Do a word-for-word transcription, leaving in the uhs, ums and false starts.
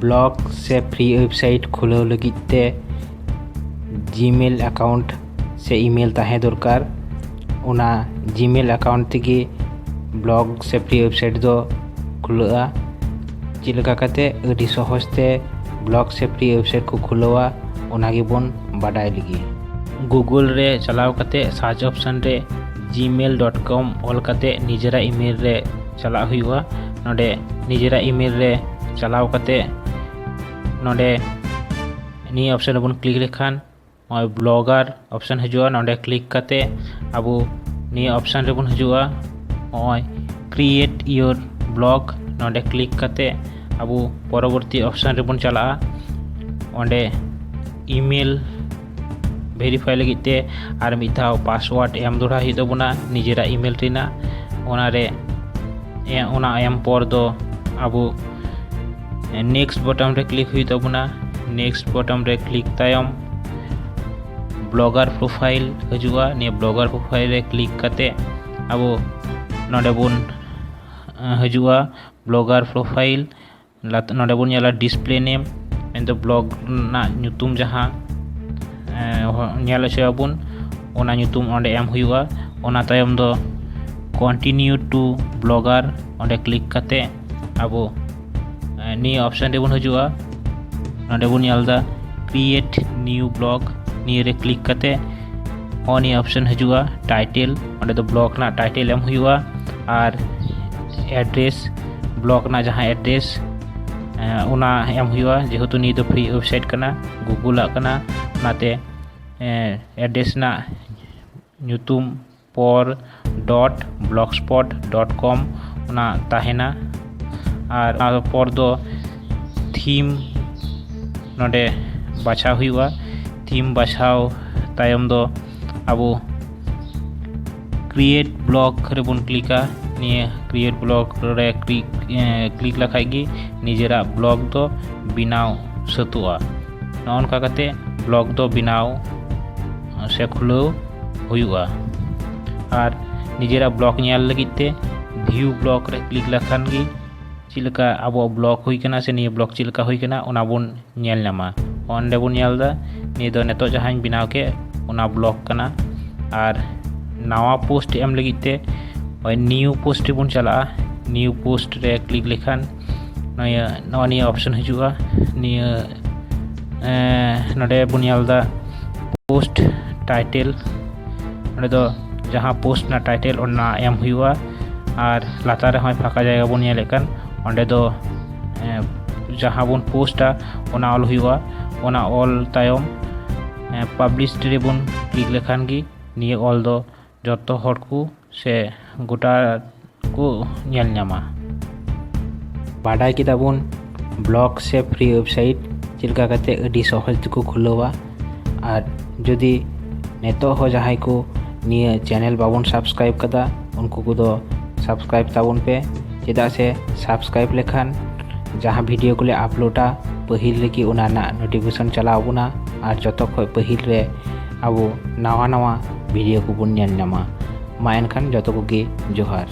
Blog ᱥᱮ free website ᱠᱷᱩᱞᱟᱹᱣ ᱞᱟᱹᱜᱤᱫ ᱛᱮ ᱡᱤᱢᱮᱞ ᱮᱠᱟᱣᱩᱱᱴ ᱥᱮ ᱤᱢᱮᱞ ᱛᱟᱦᱮᱸ ᱫᱚᱨᱠᱟᱨ᱾ ᱚᱱᱟ ᱡᱤᱢᱮᱞ ᱮᱠᱟᱣᱩᱱᱴ ᱛᱮᱜᱮ ᱵᱞᱚᱜ ᱥᱮ ᱯᱷᱨᱤ ᱣᱮᱵᱥᱟᱭᱤᱴ ᱫᱚ ᱠᱷᱩᱞᱟᱹᱜᱼᱟ᱾ ᱪᱮᱫ ᱞᱮᱠᱟ ᱠᱟᱛᱮ ᱟᱹᱰᱤ ᱥᱚᱦᱚᱡ ᱛᱮ ᱵᱞᱚᱜ ᱥᱮ ᱯᱷᱨᱤ ᱣᱮᱵᱥᱟᱭᱤᱴ ᱠᱚ ᱠᱷᱩᱞᱟᱹᱣᱟ, ᱚᱱᱟ ᱜᱮᱵᱚᱱ ᱵᱟᱰᱟᱭ ᱞᱮᱜᱮ᱾ ᱜᱩᱜᱩᱞ ᱨᱮ ᱪᱟᱞᱟᱣ ᱠᱟᱛᱮ ᱥᱟᱨᱪ ᱚᱯᱥᱚᱱ ᱨᱮ ᱡᱤᱢᱮᱞ ᱰᱚᱴ ᱠᱚᱢ ᱚᱞ ᱠᱟᱛᱮ ᱱᱤᱡᱮᱨᱟᱜ ᱤᱢᱮᱞ ᱨᱮ ᱪᱟᱞᱟᱜ ᱦᱩᱭᱩᱜᱼᱟ᱾ ᱱᱚᱰᱮ ᱱᱤᱡᱮᱨᱟᱜ ᱤᱢᱮᱞ ᱨᱮ ᱪᱟᱞᱟᱣ ᱠᱟᱛᱮ ᱱᱚᱰᱮ ᱱᱤᱭᱟᱹ ᱚᱯᱥᱚᱱ ᱨᱮᱵᱚᱱ ᱠᱞᱤᱠ ᱞᱮᱠᱷᱟᱱ ᱱᱚᱜᱼᱚᱭ ᱵᱞᱚᱜᱟᱨ ᱚᱯᱥᱚᱱ ᱦᱤᱡᱩᱜᱼᱟ᱾ ᱱᱚᱰᱮ ᱠᱞᱤᱠ ᱠᱟᱛᱮ ᱟᱵᱚ ᱱᱤᱭᱟᱹ ᱚᱯᱥᱚᱱ ᱨᱮᱵᱚᱱ ᱦᱤᱡᱩᱜᱼᱟ᱾ ᱱᱚᱜᱼᱚᱭ create your blog, ᱱᱚᱰᱮ ᱠᱞᱤᱠ ᱠᱟᱛᱮ ᱟᱵᱚ ᱯᱚᱨᱚᱵᱚᱨᱛᱤ ᱚᱯᱥᱚᱱ ᱨᱮᱵᱚᱱ ᱪᱟᱞᱟᱜᱼᱟ᱾ ᱚᱸᱰᱮ ᱤᱢᱮᱞ ᱵᱷᱮᱨᱤᱯᱷᱟᱭ ᱞᱟᱹᱜᱤᱫ ᱛᱮ ᱟᱨ ᱢᱤᱫ ᱫᱷᱟᱣ ᱯᱟᱥᱣᱟᱨᱰ ᱮᱢ ᱫᱚᱦᱲᱟ ᱦᱩᱭᱩᱜ ᱛᱟᱵᱚᱱᱟ ᱱᱤᱡᱮᱨᱟᱜ ᱤᱢᱮᱞ ᱨᱮᱱᱟᱜ᱾ ᱚᱱᱟᱨᱮ ᱮ-, ᱚᱱᱟ ᱮᱢ ᱯᱚᱨ ᱫᱚ ᱟᱵᱚ ᱱᱮᱠᱥᱴ ᱵᱚᱴᱚᱱ ᱨᱮ ᱠᱞᱤᱠ ᱦᱩᱭᱩᱜ ᱛᱟᱵᱚᱱᱟ᱾ ᱱᱮᱠᱥᱴ ᱵᱚᱴᱚᱱ ᱨᱮ ᱠᱞᱤᱠ ᱛᱟᱭᱚᱢ ᱵᱞᱚᱜᱟᱨ ᱯᱨᱚᱯᱷᱟᱭᱤᱞ ᱦᱤᱡᱩᱜᱼᱟ᱾ ᱱᱤᱭᱟᱹ ᱵᱞᱚᱜᱟᱨ ᱯᱨᱚᱯᱷᱟᱭᱤᱞ ᱨᱮ ᱠᱞᱤᱠ ᱠᱟᱛᱮ ᱟᱵᱚ ᱱᱚᱰᱮ ᱵᱚᱱ, ᱮ, ᱦᱤᱡᱩᱜᱼᱟ ᱵᱞᱚᱜᱟᱨ ᱯᱨᱚᱯᱷᱟᱭᱤᱞ᱾ ᱞᱟᱛ-, ᱱᱚᱰᱮ ᱵᱚᱱ ᱧᱮᱞᱟ ᱰᱤᱥᱯᱞᱮ ᱱᱮᱢ, ᱢᱮᱱᱫᱚ ᱵᱞᱚᱜ ᱨᱮᱱᱟᱜ ᱧᱩᱛᱩᱢ ᱡᱟᱦᱟᱸ, ᱮ, ᱦᱚ-, ᱧᱮᱞ ᱦᱚᱪᱚᱭᱟᱵᱚᱱ, ᱚᱱᱟ ᱧᱩᱛᱩᱢ ᱚᱸᱰᱮ ᱮᱢ ᱦᱩᱭᱩᱜᱼᱟ᱾ ᱚᱱᱟ ᱛᱟᱭᱚᱢ ᱫᱚ continue to blogger, ᱚᱸᱰᱮ ᱠᱞᱤᱠ ᱠᱟᱛᱮ ᱟᱵᱚ, ᱮ, ᱱᱤᱭᱟᱹ ᱚᱯᱥᱚᱱ ᱨᱮᱵᱚᱱ ᱦᱤᱡᱩᱜᱼᱟ᱾ ᱱᱚᱰᱮ ᱵᱚᱱ ᱧᱮᱞ ᱮᱫᱟ create new blog, ᱱᱤᱭᱟᱹ ᱨᱮ ᱠᱞᱤᱠ ᱠᱟᱛᱮ ᱦᱚᱸ ᱱᱤᱭᱟᱹ ᱚᱯᱥᱚᱱ ᱦᱤᱡᱩᱜᱼᱟ, ᱴᱟᱭᱴᱮᱞ᱾ ᱚᱸᱰᱮ ᱫᱚ ᱵᱞᱚᱜ ᱨᱮᱱᱟᱜ ᱴᱟᱭᱴᱮᱞ ᱮᱢ ᱦᱩᱭᱩᱜᱼᱟ ᱟᱨ ᱮᱰᱨᱮᱥ, ᱵᱞᱚᱜ ᱨᱮᱱᱟᱜ ᱡᱟᱦᱟᱸ ᱮᱰᱨᱮᱥ, ᱮ, ᱚᱱᱟ ᱮᱢ ᱦᱩᱭᱩᱜᱼᱟ᱾ ᱡᱮᱦᱮᱛᱩ ᱱᱤᱭᱟᱹ ᱫᱚ ᱯᱷᱨᱤ ᱣᱮᱵᱥᱟᱭᱤᱴ ᱠᱟᱱᱟ, ᱜᱩᱜᱩᱞᱟᱜ ᱠᱟᱱᱟ, ᱚᱱᱟᱛᱮ, ᱮ, ᱮᱰᱨᱮᱥ ᱨᱮᱱᱟᱜ ᱧᱩᱛᱩᱢ ᱯᱚᱨ ᱰᱚᱴ ᱵᱞᱚᱜᱥᱯᱚᱴ ᱰᱚᱴ ᱠᱚᱢ ᱚᱱᱟ ᱛᱟᱦᱮᱱᱟ᱾ ᱟᱨ ᱚᱱᱟ ᱯᱚᱨ ᱫᱚ ᱛᱷᱤᱢ ᱱᱚᱰᱮ ᱵᱟᱪᱷᱟᱣ ᱦᱩᱭᱩᱜᱼᱟ᱾ ᱛᱷᱤᱢ ᱵᱟᱪᱷᱟᱣ ᱛᱟᱭᱚᱢ ᱫᱚ ᱟᱵᱚ create blog ᱨᱮᱵᱚᱱ ᱠᱞᱤᱠᱟ᱾ ᱱᱤᱭᱟᱹ create blog ᱨᱮ ᱠᱞᱤᱠ, ᱮ, ᱠᱞᱤᱠ ᱞᱮᱠᱷᱟᱡ ᱜᱮ ᱱᱤᱡᱮᱨᱟᱜ ᱵᱞᱚᱜ ᱫᱚ ᱵᱮᱱᱟᱣ ᱥᱟᱹᱛᱚᱜᱼᱟ᱾ ᱱᱚᱜᱼᱚ ᱱᱚᱝᱠᱟ ᱠᱟᱛᱮ ᱵᱞᱚᱜ ᱫᱚ ᱵᱮᱱᱟᱣ ᱥᱮ ᱠᱷᱩᱞᱟᱹᱣ ᱦᱩᱭᱩᱜᱼᱟ᱾ ᱟᱨ ᱱᱤᱡᱮᱨᱟᱜ ᱵᱞᱚᱜ ᱧᱮᱞ ᱞᱟᱹᱜᱤᱫ ᱛᱮ view blog ᱨᱮ ᱠᱞᱤᱠ ᱞᱮᱠᱷᱟᱱ ᱜᱮ ᱪᱮᱫ ᱞᱮᱠᱟ ᱟᱵᱚᱣᱟᱜ ᱵᱞᱚᱜ ᱦᱩᱭ ᱠᱟᱱᱟ ᱥᱮ ᱱᱤᱭᱟᱹ ᱵᱞᱚᱜ ᱪᱮᱫ ᱞᱮᱠᱟ ᱦᱩᱭ ᱠᱟᱱᱟ, ᱚᱱᱟ ᱵᱚᱱ ᱧᱮᱞ ᱧᱟᱢᱟ᱾ ᱚᱸᱰᱮ ᱵᱚᱱ ᱧᱮᱞ ᱮᱫᱟ, ᱱᱤᱭᱟᱹ ᱫᱚ ᱱᱤᱛᱚᱜ ᱡᱟᱦᱟᱸᱧ ᱵᱮᱱᱟᱣ ᱠᱮᱫ, ᱚᱱᱟ ᱵᱞᱚᱜ ᱠᱟᱱᱟ᱾ ᱟᱨ ᱱᱟᱣᱟ ᱯᱳᱥᱴ ᱮᱢ ᱞᱟᱹᱜᱤᱫ ᱛᱮ ᱱᱚᱜᱼᱚᱭ ᱱᱤᱭᱩ ᱯᱳᱥᱴ ᱨᱮᱵᱚᱱ ᱪᱟᱞᱟᱜᱼᱟ᱾ ᱱᱤᱭᱩ ᱯᱳᱥᱴ ᱨᱮ ᱠᱞᱤᱠ ᱞᱮᱠᱷᱟᱱ ᱱᱤᱭᱟᱹ, ᱱᱚᱜᱼᱚ ᱱᱤᱭᱟᱹ ᱚᱯᱥᱚᱱ ᱦᱤᱡᱩᱜᱼᱟ᱾ ᱱᱤᱭᱟᱹ, ᱮᱸ, ᱱᱚᱰᱮ ᱵᱚᱱ ᱧᱮᱞ ᱮᱫᱟ ᱯᱳᱥᱴ ᱴᱟᱭᱴᱮᱞ᱾ ᱱᱚᱰᱮ ᱫᱚ ᱡᱟᱦᱟᱸ ᱯᱳᱥᱴ ᱨᱮᱱᱟᱜ ᱴᱟᱭᱴᱮᱞ, ᱚᱱᱟ ᱮᱢ ᱦᱩᱭᱩᱜᱼᱟ᱾ ᱟᱨ ᱞᱟᱛᱟᱨ ᱨᱮᱦᱚᱸ ᱯᱷᱟᱸᱠᱟ ᱡᱟᱭᱜᱟ ᱵᱚᱱ ᱧᱮᱞᱮᱫ ᱠᱟᱱ, ᱚᱸᱰᱮ ᱫᱚ, ᱮᱸ, ᱡᱟᱦᱟᱸ ᱵᱚᱱ ᱯᱳᱥᱴᱟ, ᱚᱱᱟ ᱚᱞ ᱦᱩᱭᱩᱜᱼᱟ᱾ ᱚᱱᱟ ᱚᱞ ᱛᱟᱭᱚᱢ, ᱮᱸ, ᱯᱟᱵᱽᱞᱤᱥ ᱨᱮᱵᱚᱱ ᱠᱞᱤᱠ ᱞᱮᱠᱷᱟᱱ ᱜᱮ ᱱᱤᱭᱟᱹ ᱚᱞ ᱫᱚ ᱡᱚᱛᱚ ᱦᱚᱲ ᱠᱚ ᱥᱮ ᱜᱚᱴᱟ ᱠᱚ ᱧᱮᱞ ᱧᱟᱢᱟ᱾ ᱵᱟᱰᱟᱭ ᱠᱮᱫᱟ ᱵᱚᱱ ᱵᱞᱚᱜ ᱥᱮ ᱯᱷᱨᱤ ᱣᱮᱵᱥᱟᱭᱤᱴ ᱪᱮᱫ ᱞᱮᱠᱟ ᱠᱟᱛᱮ ᱟᱹᱰᱤ ᱥᱚᱦᱚᱡ ᱛᱮᱠᱚ ᱠᱷᱩᱞᱟᱹᱣᱟ᱾ ᱟᱨ ᱡᱩᱫᱤ ᱱᱤᱛᱚᱜ ᱦᱚᱸ ᱡᱟᱦᱟᱸᱭ ᱠᱚ ᱱᱤᱭᱟᱹ ᱪᱮᱱᱮᱞ ᱵᱟᱵᱚᱱ ᱥᱟᱵᱥᱠᱨᱟᱭᱤᱵ ᱠᱟᱫᱟ, ᱩᱱᱠᱩ ᱠᱚᱫᱚ ᱥᱟᱵᱥᱠᱨᱟᱭᱤᱵ ᱛᱟᱵᱚᱱ ᱯᱮ, ᱪᱮᱫᱟᱜ ᱥᱮ ᱥᱟᱵᱥᱠᱨᱟᱭᱤᱵ ᱞᱮᱠᱷᱟᱱ ᱡᱟᱦᱟᱸ ᱵᱷᱤᱰᱤᱭᱳ ᱠᱚᱞᱮ ᱟᱯᱞᱳᱰᱟ, ᱯᱟᱹᱦᱤᱞ ᱨᱮᱜᱮ ᱚᱱᱟ ᱨᱮᱱᱟᱜ ᱱᱳᱴᱤᱯᱷᱤᱠᱮᱥᱚᱱ ᱪᱟᱞᱟᱣ ᱟᱵᱚᱱᱟ ᱟᱨ ᱡᱚᱛᱚ ᱠᱷᱚᱱ ᱯᱟᱹᱦᱤᱞ ᱨᱮ ᱟᱵᱚ ᱱᱟᱣᱟ ᱱᱟᱣᱟ ᱵᱷᱤᱰᱤᱭᱳ ᱠᱚᱵᱚᱱ ᱧᱮᱞ ᱧᱟᱢᱟ᱾ ᱢᱟ ᱮᱱᱠᱷᱟᱱ ᱡᱚᱛᱚ ᱠᱚᱜᱮ ᱡᱚᱦᱟᱨ᱾